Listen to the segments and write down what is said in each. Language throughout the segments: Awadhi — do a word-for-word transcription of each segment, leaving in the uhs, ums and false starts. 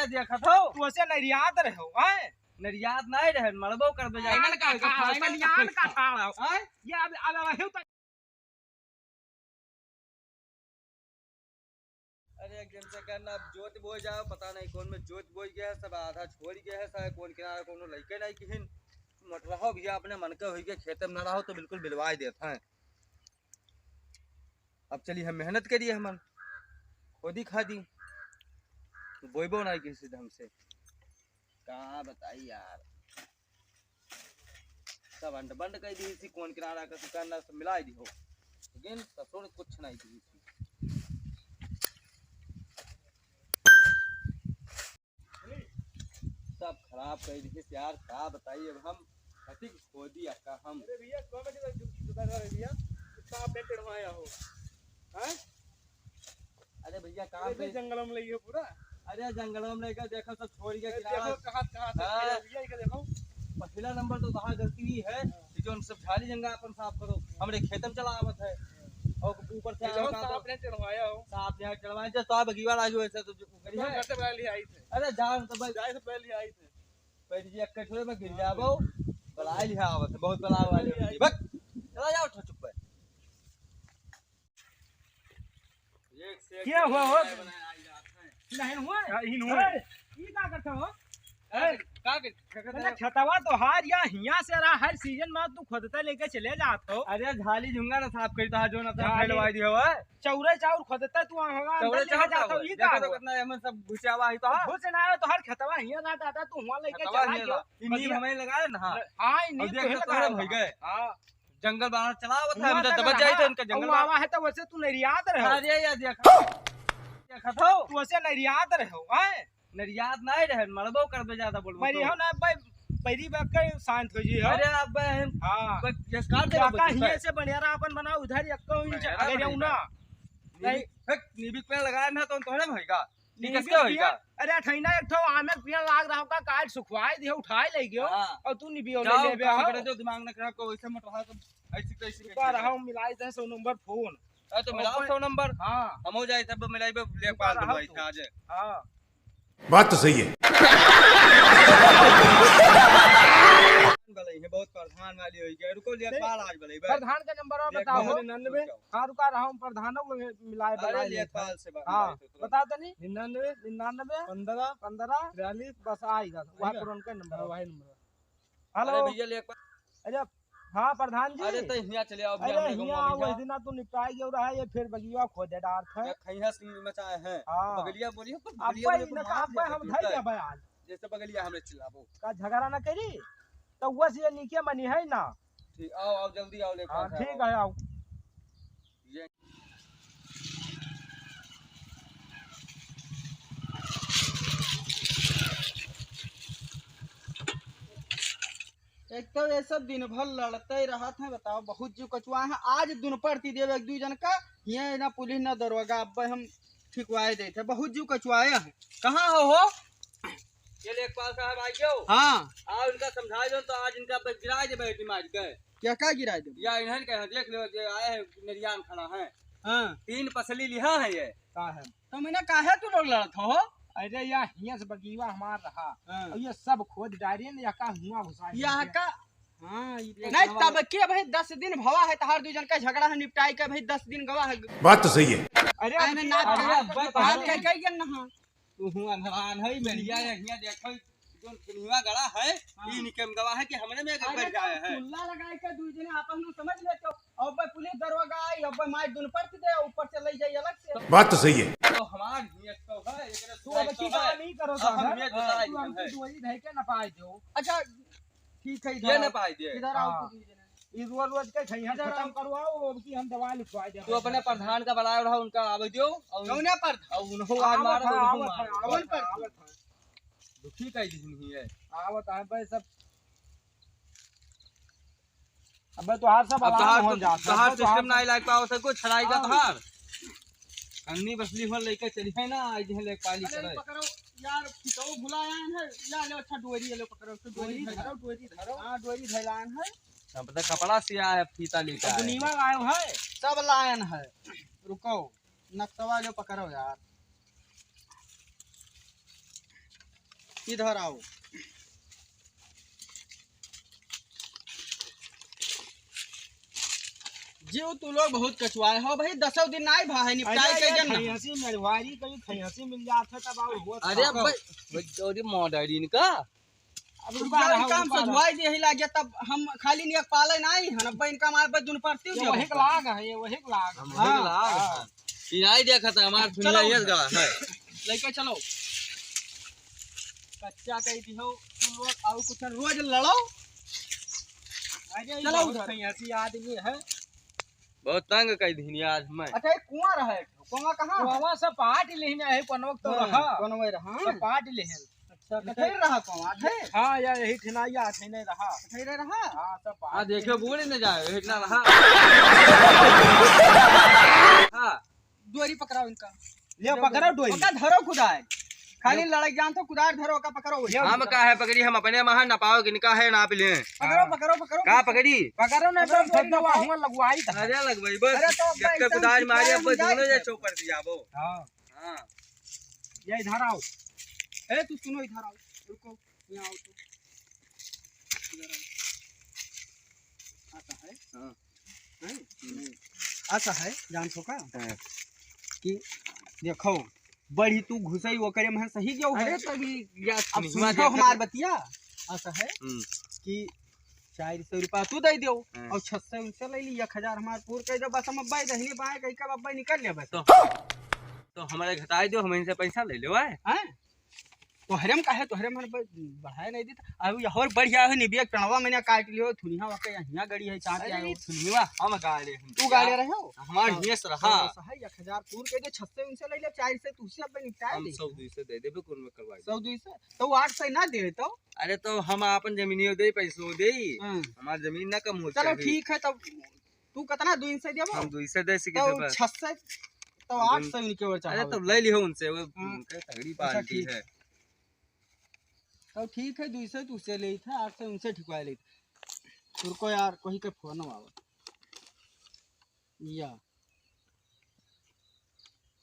देखत हो? तू ऐसे नरियात रहो, हैं? नरियात नहीं रहे, मरबो करबे जाए। आन का ठाड़, आन का ठाड़ हो। हैं? ये अब, अब, अब, अब, अरे, एक दिन से कहना, अब जोत बोए जाओ, पता नहीं कौन में जोत बोई गया है, सब आधा छोड़ गया है, शायद कौन किनारा कोनो लइके नहीं किहिन। मोटरहो भैया अपने मन के होई के खेते में ना रहो तो बिल्कुल बिलवाए देत हैं। अब चली हम मेहनत करिए, हमन खोदी खादी, तो बोइबो नहीं किसी ढंग से। का बताई यार, सब अंड बंड कर दी, इसी कौन किनारा का दुकान ना सब मिलाई दी हो, लेकिन ससुर कुछ नहीं दी। सब खराब कर दी यार, का बताई अब हम कथी खोदी का हम। अरे भैया, कौन सी दुकान है भैया? इसका आपने चढ़वाया हो, हैं? अरे भैया, काम अरे पे जंगल में लगी हो पूरा। अरे जंगल में लेकर देखो, सब छोड़ के अरे किनारा। देखो, कहाँ, कहाँ से हाँ। भैया, ये देखो। पहला नंबर तो वहाँ गलती ही है हाँ। कि जो हम सब झाली जंगल अपन साफ करो, हमरे खेत में चला आवत है। और ऊपर से देखो, आवत है तो सांप ने चढ़वाया हो। सांप यहाँ चढ़वाए, जो तो आप बगीवा लागे वैसे तो जो करी है। घर से पहले आई थे। अरे जान तो भाई। जाए से पहले आई थे। बैठ जी, एक छोरे में गिर जाबो, बलाई लिहा आवत है, बहुत बला वाले हो गई। बक, चला जाओ, ठो चुप है। एक से एक क्या हुआ हो? बनाए, बनाए, आई जात है। नहीं हुआ? क्या ही हुआ? अरे, ये का करता हो? अरे, का कर-, का करता अरे, है? खेतवा तो हार या हिया से रहा, हर सीजन में तू खोदता लेके चले जात हो। अरे, झाली झुंगा ना साफ करी तो जो ना तो झाली। फैलवाई दी हो, है? चौरे चाउर खोदता तू वहाँ चौरे लेके चाउर जात का हो, हो? ये देखो का तो हो? कितना एमन सब घुसावा है तो, हाँ? घुस ना आवे तो हर खेतवा हिया ना दादा, तू हुआ लेके खेतवा चला हिया गयो। ना। ई नींद हमें लगाए ना, हाँ। हाँ, ई अब नींद देख, तोहरे भई गए। हाँ। जंगल बाहर चलावत है, हुआ हम तो तक दबा जाई रहा। तो इनका जंगल हुआ बाहर। आवा है तो वैसे तू नरियात रहे हो। अरे यार, देखा। देखा था। तू वैसे नरियात रहे हो, हैं? नरियात नहीं रहे, मरबो करबे ज्यादा बोलबो मरी तो। हो ना भाई, पैरी बा के शांत हो जी हो। अरे अब हम हाँ। बस ये काट दे क्या बस का बस। हिये से बढ़िया रहा अपन बनाओ, उधर एक इंच बढ़िया अगर रहा यू ना। नहीं। नहीं। हट, नीबी के पेड़ लगाए ना तो तोहरे में होइगा। नीबी किसके होइगा? पेड़, अरे ठैना एक ठो आमे के पेड़ लाग रहा का, काट सुखवाए दियो, उठाए ले गयो हाँ। और तू नीबी और जाओ, ले लेबे काम हो। करे जो दिमाग ना खराब को वैसे मत रहा तो ऐसी कैसी रुका रहा हूँ, मिलाई दे सौ नंबर फोन। अरे तो मिलाओ सौ नंबर। हाँ। हम हो जाए तब मिलाई बे, ले रुका पाल रहा दो हूँ भाई, तो। आ जाए। हाँ। बात तो सही है। भले ही बहुत प्रधान वाली होई गई। रुको, लेखपाल आज भले ही। प्रधान का नंबर और बताओ। लेखपाल निन्यानवे। रुक जाओ। हाँ, रुका रहा हूँ, प्रधानों को मिलाए, अरे, बनाए लेखपाल लेखपाल। से बात हाँ, मिलाए तो तुरंत। बता दनी। निन्यानवे। निन्यानवे। पंद्रह। पंद्रह। बयालीस। बस आ ही जाता। वहाँ ठीक है। पर उनका नंबर हाँ, है। वही नंबर है। हेलो। अरे भैया, लेखपाल। अरे, हाँ, प्रधान जी। अरे, तो हियाँ चले आओ, भैया, अरे, हमरे हियाँ गाँव में आओ, भैया। वही दिना तू निपटाई गयो रहा, ये फिर बगिया खोदे डारत है। या खैया से मचाए हैं। हाँ। बगलिया बोलियो, पर अब बगलिया भाई बोलियो, इनका मार आप भाई हम दिया, धर ठीक है। दिया भाई आज। जैसे बगलिया हमें चिल्लाबो। का झगड़ा ना करी, तो वो से ये नीचे मनी है ना। ठीक, आओ, आओ, जल्दी आओ, लेकर हाँ, आओ। ठीक है, आओ। ये एक तो ये सब दिन भर लड़ते रहत हैं, बताओ, बहुत जीव कचुआ है। आज दुन पड़ती देव एक दू जन का, ये ना पुलिस ना दरोगा, अब हम ठिकवाए देते हैं, बहुत जीव कचुआए हैं। कहाँ हो, हो? ये लेखपाल साहब आ गयो। हाँ। आ इनका समझा दो तो आज इनका बस गिरा दे बैठी मार के। क्या का गिरा दे? या इन्हन के यहाँ देख लो, जे आए हैं, निर्यान खड़ा है। हाँ। तीन पसली लिहा है ये। का है? तो मैंने काहे तू लोग लड़त हो? अरे या हियां से बगीवा हमार रहा। हाँ। और ये सब खोद डारियन या का हुआ घुसा यहाँ दिया। का? हाँ, ये तो नहीं, तब के भाई दस दिन भवा है, तहार दू जन का झगड़ा है, निपटाई के भाई दस दिन गवा है। बात तो सही है। अरे अरे अब ना, अरे बात अब कह, कह, कह, कह, ना। तू हूँ अनहरान है, मेरिया है, हियाँ देखो, जोन फिनिवा गड़ा है, हाँ। ई निकम गवा है कि हमरे में अगर अरे बैठ जाए तो है। कुल्ला लगाए के दू जने आपस में समझ लेते हो। अब भाई पुलिस दरोगा आई, अब भाई मार दुन पड़ती दे, ऊपर से ले जाइए अलग से। बात तो सही है। तो हमार हियत तो है, एकरे तू अब सुनाई तो किसान है। नहीं करो अब हम साहब, ये हाँ। बताए तू दिया हमसे है। दुआरी धै के ना पाए दो। अच्छा, ठीक है, ये इधर ना आओ। पाए दे। इधर आओ हाँ। तू दू जने। ई रोज रोज के खैया इधर खत्म आओ। करवाओ, अब की हम दवा लिखवा दे। तू अपने प्रधान का बुलाए रहा, उनका आवे दियो, और कौन है प्रधान? और उनको आज आवत मारो, है, उनको आवत है, मारो। आवत है, आवत है। दुखी कह दी हुई है। आवत है भाई सब। अबे तोहार सब अब आराम तोहार हो तो, जात है, तोहार अबे तोहार सिस्टम ना सब इलाज पाओ से कुछ छड़ाई का हाँ। तोहार। अन्नी बसली हो लेके चली है ना, आज है लेके पाली अरे करे। पकड़ो यार, पिटो भुला आए हैं। ला ले, अच्छा डोरी ले पकड़ो, तो डोरी डोरी धरो, धरो। डोरी धरो। हाँ, डोरी धैलान है। अब तो कपड़ा सिया है, फीता लेके अब आए हैं। नीवा लायो है। सब लायन है। रुको, नक्सवा जो पकड़ो यार। इधर आओ। जीव तू लोग बहुत कचुआए हो भाई, दसों दिन नाई भा है, निपटाई अरे, के अरे, जन ना। खैंसी मेहरवारी कहीं खैंसी मिल जात है तब और होत अरे का। भाई, वो चोरी मॉडर्न का। अब रुका रहा, काम रुका रहा। सधुआई दे ही लागे, तब हम खाली नियक पाले नाई हन, अब इनका हमारे बस दुन पड़ती ये हो वही जाओ। लाग है, ये वही लाग है। हम हाँ। वही लाग हाँ। है। ये आई देखा था हमार चलो। दुनिया ये गला है। लेके चलो। कच्चा कह दी हो तुम लोग, और कुछ रोज लड़ो। अरे, चलो बहुत उधर। खैंसी आदमी है। बहुत तंग कह दीनी आज मैं। अच्छा, एक कुआं रहा है, कुआं कहाँ है? कुआं से पाट लेने है, पनवक तो हाँ, रहा। पनवे रहा। तो पाट लेने। अच्छा, कठेर रहा कुआं, है? हाँ, या यही ठिनाइया, ठिने रहा। कठेरे रहा? हाँ, तो पाट हाँ, देखियो, लेने। बूढ़ न जाए, इतना रहा। हाँ। डोरी पकड़ाओ इनका। ले, पकड़ो डोरी। ओका धरो कुदार। खाली ले। लड़ाई जान तो कुदार धरो, ओका पकड़ो वही। हम का है पकड़ी, हम अपने महा ना पाओ, इनका है नाप ले। पकड़ो, पकड़ो, पकड़ो। का पकड़ी? पकड़ो ना, पकड़ो, तो डोरी ना पाओ। हुआ लगवाई था। अरे लगवाई, बस। अरे तो अब जब तक ऐसा कुदार मारे, अब हम जाए दोनों ये थे। चौपट दिया वो। हाँ। हाँ। ये इधर आओ। ए, तू सुनो, इधर आओ। रुको, यहाँ आओ तू। इधर आओ। आता है। हाँ। हैं? हम्म। ऐसा है, जान सो का? हाँ। कि देखो, बड़ी तू घुसई ओकरे में सही गयो है। अरे, तभी या अब सुनिमा सुन देखा हमार तो। बतिया। ऐसा है हम्म। कि चार सौ रुपया तू दे दियो हाँ। और छह सौ उनसे ले ली, एक हजार हमार पूर कर दो, बस हम अब्बा दहिने बाएं कहीं का अब्बा निकल ले बस। तो, तो हमारे घटाई दो, हम इनसे पैसा ले लो, आए? हैं? तोहरे में काहे, तोहरे में ब-, बढ़ाए नहीं देता। अब यह और बढ़िया है, निबिया के पेड़वा मैंने काट लियो, थुनिया वाके यहाँ गड़ी है, चाँद अरे आयो। नहीं, थुनिया हम गाड़े हम तू क्या? गाड़े रहे हो? हमार हाँ। हियस रहा। तो सही, एक हजार पूर के दे, छह सौ उनसे ले ले, चार सौ तुझसे अब निपटाए हम दे। सौ दुई सौ दे देबे, कौन में करवाई सौ दे? दुई सौ? तो आठ सौ ना दे तो? अरे तो हम आपन जमीनियो दे, पैसो दे। हाँ। हमार जमीन ना कम हो चलो चाहिए। ठीक है, तब तू कितना, दुई सौ देबो? हम दुई सौ दे सके तो देबे। छह सौ, तो हम आठ सौ इनके ओर अरे चढ़ाओ। तब ले लिहो उनसे, वो हाँ। उनके तगड़ी अच्छा, पार्टी ठीक। है। तो ठीक है, दुई सौ तुझसे ले था, आठ सौ उनसे ठिकवा ले था। रुको यार, कोई के फोन आवा। या।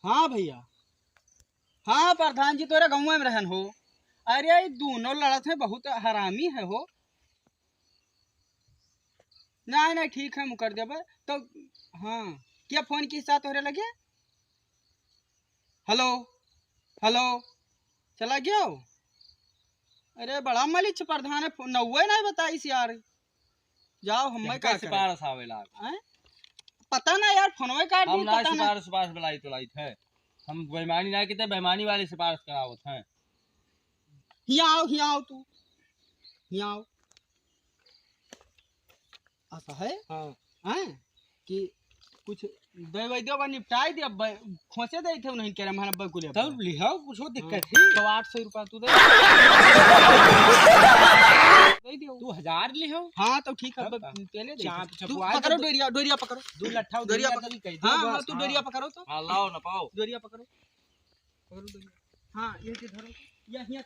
हाँ भैया। हाँ प्रधान जी, तोरे गाँव में रहन हो। अरे, ये दोनों लड़त हैं, बहुत हरामी है हो। नहीं, नहीं, ठीक है, मुकर देबे। तो, हाँ, क्या फोन की साथ तोहरे लगे? हेलो, हेलो, चला गयो? अरे, बड़ा मलिच प्रधान है, फो-, नौवे नहीं बताइस यार। जाओ, हम मैं का करे? सिफारिश आवे लाग। हैं? पता ना यार, फोनवे काट हम दी, ना पता ना। सिफारिश, सिफारिश बुलाई तो लाई थे। हम बेईमानी ना कीते, बेईमानी वाली सिफारिश करावत हैं। हियाँ आओ, हियाँ आओ तू। हियाँ आओ। ऐसा है? हाँ। हैं? कि कुछ दे वै दे, बा निपटाई दे, अब खोंचे दे थे उन्हें, कह रहे, हमारा बकुल है तब अपना। लिहाओ, कुछ दिक्कत हाँ। है? तो आठ सौ रुपया तू दे। दे दियो। तू हजार लिहो? हाँ, तो ठीक है, तब अब का? पहले दे चाँप दे। तू चपवा पकड़ो दे। डोरिया, डोरिया पकड़ो। दो लट्ठा डोरिया उधरिया पकड़। तभी कह दो हाँ, हाँ, बस, तू हाँ। डोरिया पकड़ो तो। हाँ, लाओ ना पाओ। डोरिया पकड़ो। पकड़ो डोरिया। हाँ, ये के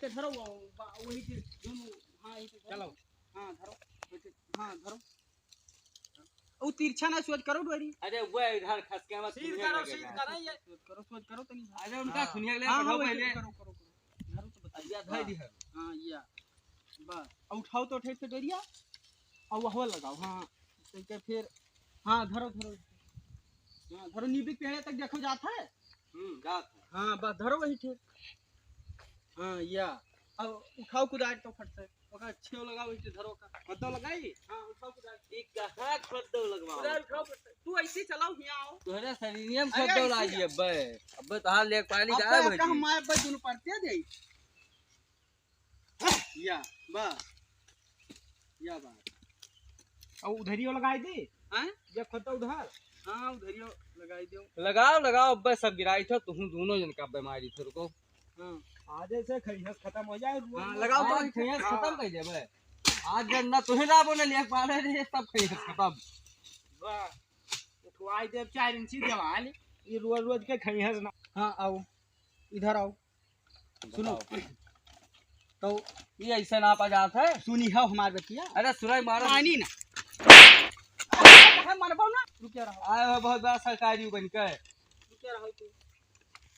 धरो, वो, बा-, वही के दोनों, हाँ, ये के धरो। चलो। हाँ, धरो। ये के, हाँ, धरो। वो तिरछा ना सोच करो डोरी। अरे, वो इधर खसके मत सीध सुनिए करो, लगे सीध ना। करो, ये। सोच करो, सोच करो तनी। अरे, उनका हाँ। सुनिए ले, हाँ, हाँ, पढ़ो वही पहले। करो, करो, करो। धरो तो बताइए। या, धर दी है। हाँ, या। बस। अब उठाओ तो ठेठ से डोरिया। अब वह लगाओ, हाँ। तो के फिर, हाँ, धरो, धरो। हाँ, धरो, नीबी के पेड़े तक देखो जात है। हम्म, जात है। हाँ, बस धरो वही ठेठ। हाँ, या। अब उठाओ कुदार तो फट से। ओका छेव लगाओ, इसे धरो का। खद्दो लगाई? हाँ, उठाओ कुदार। ई कहाँ खद्दो लगवाओ? कुदार उठाओ फट से। तू ऐसे ही चलाओ, हियाँ आओ। तोहरे शरीरिया में अरे, खद्दो ऐसे लागी ही। अब्बे। अब्बे तोहार लेक पानी अब जाए तो भौजी। हम मार बस दुनू परते दे। या, बस। या बात। अब उधरियो लगाई दी? हैं? जब खत्ता उधर? हाँ, उधरियो लगाई दो। लगाओ, लगाओ, अब सब गिराई थे, तुम दोनों जन का बीमारी थे, रुको। हाँ। आजे से खैहस खत्म हो जाए, रोज हाँ, रोज लगाओ, तो आज खैहस हाँ। खत्म कर दे भाई। आज जब ना तुम्हें ना बोले, लेक पाले रे, सब खैहस खत्म। वाह। उठवाई दे चार इंची देवाल, ये रोज रोज के खैहस ना। हाँ, आओ, इधर आओ। सुनो। बताओ। तो ये ऐसे नापा जात है? सुनी हो हमार बतिया। अरे सुनाई मारो। मानी ना। अरे मनबो ना। रुकिया रहो। आए हो बहुत बड़ा सरकारी बन के। रुकिया रहो तू।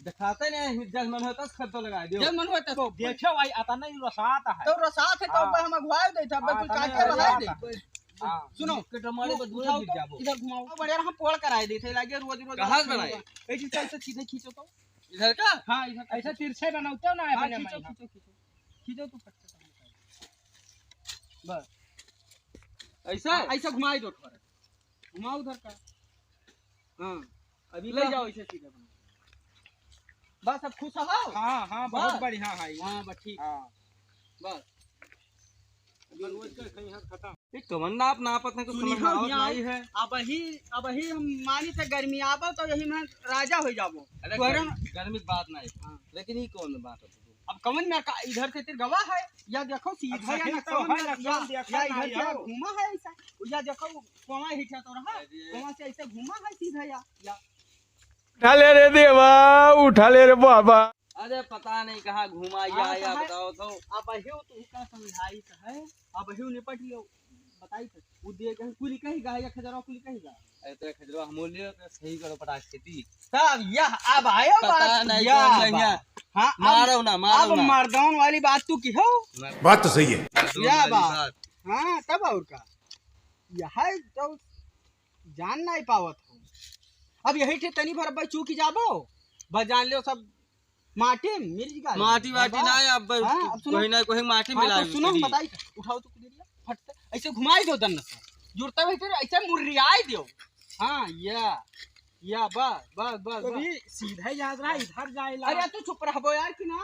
देखाते नहीं, जब मन होता है, खर्चा लगा दियो। जब मन होता है, तो देखे भाई, आता नहीं, रसात है। तो रसात है, तो हाँ। अब हम अगुवाए दे था, अब हाँ, कुछ आता काटे नहीं, बहाए रसात दे। है। हाँ। सुनो, इसके डमारे को दूर उठाओ गिर तो, जाबो। इधर घुमाओ। अब बढ़िया, हम पोड़ कराए दे थे, लागे रोज, रोज कहाँ से बनाए? ऐसे, ऐसे सीधे खींचो तो। इधर का? हाँ, इधर का ऐसे खींचो। तिरछे बनाओ तो ना है हाँ, बने खींचो, में। खींचो, खींचो। खींचो तो फट से। बस। ऐसा? हाँ, ऐसा घुमाई दो थोड़ा। घुमाओ उधर का। हाँ, अभी ले ले। जाओ इसे सीधा बना। बस, अब खुश हो? हाँ, हाँ, बहुत बस। बढ़िया है। हाँ, बस ठीक। हाँ। बस। ये कवन नाप नापत है, कुछ सुनी समझ में हो आवत यहाँ? नहीं है। अब ही, अब ही हम मानी से गर्मी आबो तो यही में राजा हो जाबो। अरे तोहरे गर्मी, गर्मी की बात नहीं। हाँ। लेकिन ये कौन बात है? अब कवन में का, इधर से तेरे गवा है, या देखो सीधा अब या सही ना तो कवन है, में, ना या, कौन देखा या ना इधर से हो। घूमा है ऐसा, या देखो कोवा ही तो रहा, अरे। कोवा से ऐसे घूमा है सीधा या, या। उठा ले रे देवा, उठा ले रे बाबा। अरे पता नहीं कहाँ घुमा हाँ, या, तो या है। बताओ तो। अब अहियो तू का समझाई तो है, अब अहियो निपट लियो, बताई तो। वो दे कहीं कुली कहीं गा, या खजरवा कुली कहीं गा। अरे तो खजरवा हम बोलियो तो सही करो पटाख खेती। तब यह अब आयो पता बात, नहीं या कौन बा। नहीं है। हाँ, अब, मारो ना, मारो अब ना। मर्दान वाली बात तू की हो। बात तो सही है। मर्दान या वाली बात। बात। हाँ, तब और का। यह तो जान नहीं पावत हो। अब यही ठे तनी भर अब्बा चूकी जाबो, बस जान लियो सब माटी मिर्च का माटी वाटी बाबा। ना, अब हाँ, अब सुनो। कोई ना कोई माटी हाँ, मिला तो सुनो, उसकी। बताई, उठाओ तो कुदेरिया, फट से, ऐसे घुमाई दो दन्न से, जुड़ता हुआ फिर ऐसे मुर्रियाई दियो। हाँ, या, या, बस, बस, बस, तो बस। भी सीधा याद रहा, इधर जाए ला। अरे, तू चुप रहबो यार कि ना?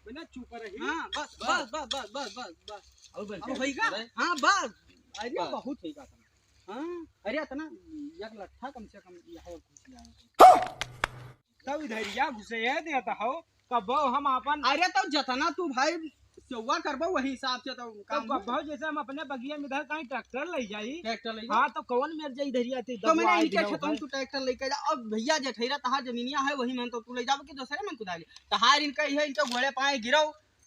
बिना चुप रही। हाँ, बस, बस। बस, बस, बस, बस, बस। और बस, अब होइगा? अरे। हाँ, बस। अरे, बस। बहुत होइगा। हाँ, अरे, इतना एक लट्ठा कम से कम यहाँ घुस जाए। तब इधरिया घुसे है देता हो, कबो हम आपन अरे, तो जतना तू भाई सेवा करबो, वही हिसाब से तो तो काम हो। कबो जैसे हम अपने बगिया में इधर कहीं ट्रैक्टर ले जाई, ट्रैक्टर ले जाई। हाँ, तो कौन मेर जाई इधरिया थी, तो मैंने दबुआ इनके दियो खेतों में भाई। तू ट्रैक्टर लेके जा। अब भैया जेठैरा तहार जमीनिया है, वही में तो तू ले जाबो कि दूसरे में कुदाली। तहार इनका ही है, इनका घोड़े पाए गिरो,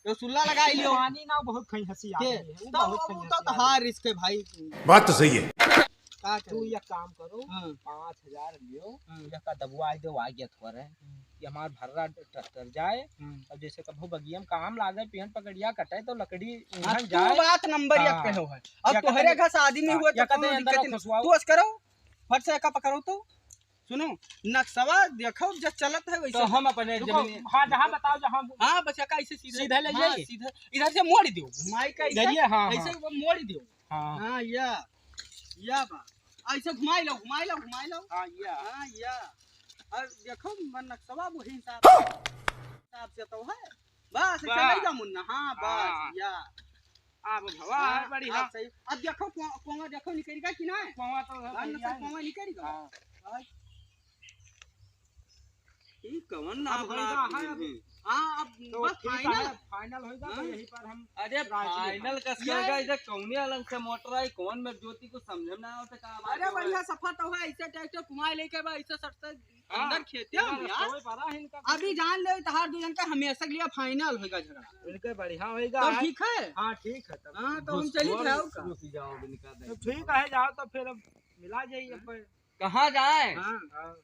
तो सुल्ला लगाई लियो। पानी ना बहुत खई हंसी के? आदमी है, वो तब बहुत वो खई तो हंसी आदमी। तहार रिस्क है भाई। बात तो सही है। का तू करी? एक काम करो, हाँ। पाँच हजार लियो, हाँ। एक का दबुआ दे, आ गया थोड़े। हम्म। ये हमार भर्रा ट्रैक्टर जाए, हम्म। अब जैसे कभो बगिया में काम लागे, पेड़ पकड़िया कटे, तो लकड़ी हाँ, ईंधन तू जाए। बात नंबर एक हाँ। पे हो है। अब या तोहरे कहते घर से आदमी हाँ, हुए तो या कहते कौनो अंदर दिक्कत नहीं। खुसवाओ। तू अस करो, फट से एका पकड़ो तो। सुनो, नक्शवा देखो, जो चलत है वैसे तो हम अपने रुको, जमीन हाँ, जहाँ बताओ, जहाँ हाँ, बस एका ऐसे सीधे, सीधे ले हाँ, जाइए। सीधे, इधर से मोड़ दियो, घुमाई का ऐसे, इधरिए, हाँ, ऐसे हाँ। वो मोड़ दियो। हाँ। हाँ, या, या बा। ऐसे घुमाई लो, घुमाई लो, घुमाई लो। हाँ, या। हाँ, या। और देखो, मन नक्शवा वही हिसाब, हिसाब से तो है। बस, वाह। चले जा मुन्ना, हाँ, बस, हाँ। या। अब भवा हाँ, है बढ़िया। अब सही। अब देखो, को-, कोवा देखो, निकल गया कि ना? कोवा तो है हाँ, बढ़िया नक्शा है। कोवा निकल गया। हाँ। बस। ई कवन अब नाम होइगा, बना हाँ, दिए अब हैं? हाँ, अब तो बस ठीक final। है, final होइगा, तो हाँ। यही पर हम अरे राजी final हैं। कस ये करगा, इधर कौने अलग से मोटर आई, कौन में ज्योति को समझ में ना आवत का बात अरे है। बढ़िया सफर तो है, ऐसे ट्रैक्टर घुमाए लेके बा, ऐसे सट से हाँ, अंदर खेते पूरा हम यार। रस्तवे पड़ा है इनका। अभी जान ले, तहार दू जन का हमेशा के लिए final होइगा झगड़ा। इनके बढ़िया होइगा तो आज। ठीक है? हाँ, ठीक है तब। हाँ, तो हम घुस-, चली और जाओ का? घुस जाओ इनका तो देख। ठीक है, जाओ तो फिर अब मिला जाइए हाँ। अब। कहाँ जाए? हाँ। हाँ।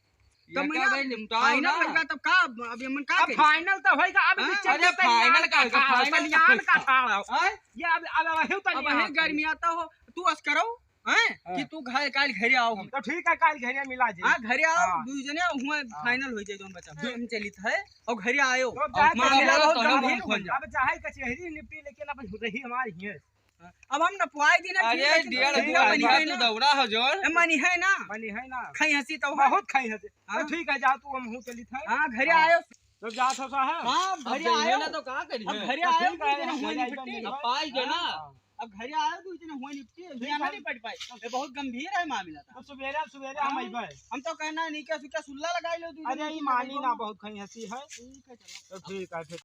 ये तब का मैंने भाई निपटाओ final ना। होइगा, तब का, अब ये मन का अब करी? Final तो होइगा, अब हाँ? पीछे अरे से final तैयार का, का final final का बनियान का होइगा। ठाड़ा। हाँ? ये अब, अब, अब वही तो अब नहीं वही आता। गर्मी आता हो, तू अस करो, हैं? हाँ। कि तू घरे, काल घरे आओ हम। तो ठीक है, काल घरे मिला जी। हाँ, घरे आओ, हाँ। दू जने हुए हाँ। Final हो जाए, जौन बचा। हाँ। हम चलित है, और घरे आयो। तो अब और जाए मामला कचहरी बहुत तो गंभीर हो जाए। अब चाहे कचहरी निपटी, लेकिन अब रही हमारी हिये। अब हम नपवाई दी ना, अरे, ठीक है, डेढ़ ठीक है, दो मनी है ना। दौड़ा हो जोर। ए, मनी है ना। मनी है ना। खाई हंसी तो है। बहुत खाई हंसी। हाँ। तो ठीक है, जा तू, हम हूँ चलित है। हाँ, घरे हाँ। आयो। तो जा तो साहब। हाँ, अब घरे जइबे आयो। ना तो का करी? अब घरे तो आयो, ठीक है, दू जने हम हुए घरे निपटी। आइबे। अब पाई गए ना। हाँ। अब घरे आयो, दू जने हुए निपटी। ठीक यहाँ है। नहीं पट पाई। ये बहुत गंभीर है मामला था। तो सुबेरे, सुबेरे हम हाँ। अइबे। हम तो कहना नहीं क्या, क्या सुल्ला लगाई लो, दू जने अरे, ये की मानी लड़ाई ना, हो। बहुत खाई हंसी है। ठीक है, चलो। तो ठीक है, फिर।